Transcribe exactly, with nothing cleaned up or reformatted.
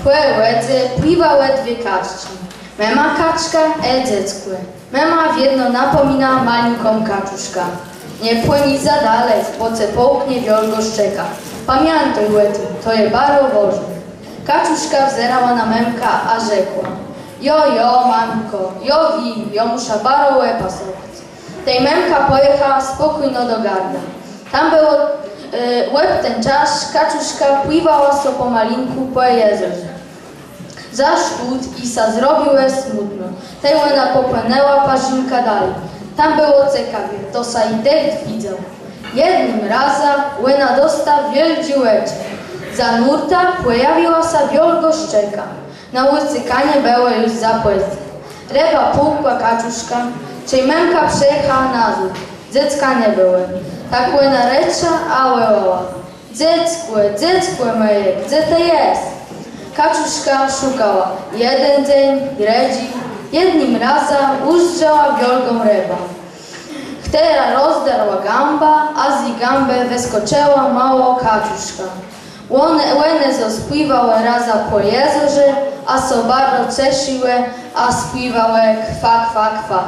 Pò wòdze płiwałë dwie kaczczi. Mëma kaczka ë dzeckò. Mëma wiedno napòmina malinką kaczuszkã: „Nie płëni za dalek, bò ce połknie wiôlgô szczeka. Pamiãtôj ò tim, to je baro wôżné”. Kaczuszka wzérała na mëmkã a rzekła: „Jo, jo, mamkò, jô wiém, jô mùszã baro òpasowac”. Tej mëmka pòjachała spòkójno do garda. Tam bëło, e, òb ten czas kaczuszka płiwała so pòmalinkù pò jezorze. Zôs tu ji sã zrobiło smùtno. Tej òna pòpłënãła parzinkã dali. Tam bëło cekawie, to sã ji dëcht widzało. Jednym razã òna dosta wiôldżé òczë. Za nórta pòjawiła sã wiôlgô szczeka. Na ùcékanié bëło ju za pòzdze. Rëba pòłkła kaczuszkã, czej mëmka przëjachała nazôd. Dzecka nie bëło. Tak òna rëcza a wòłała: „Dzeckò, dzeckò mòje, gdze të jes?” Kaczuszka szukała jeden dzéń, drëdżi. Jednym razã ùzdrzała wiôlgą rëbã, chtërna rozdarła gãbã, a z ji gãbë wëskòczëła môłô kaczuszka. Òne, òne zaspéwałë razã pò jezorze, a so baro ceszëłë, a spéwałë: „Kwa, kwa, kwa”.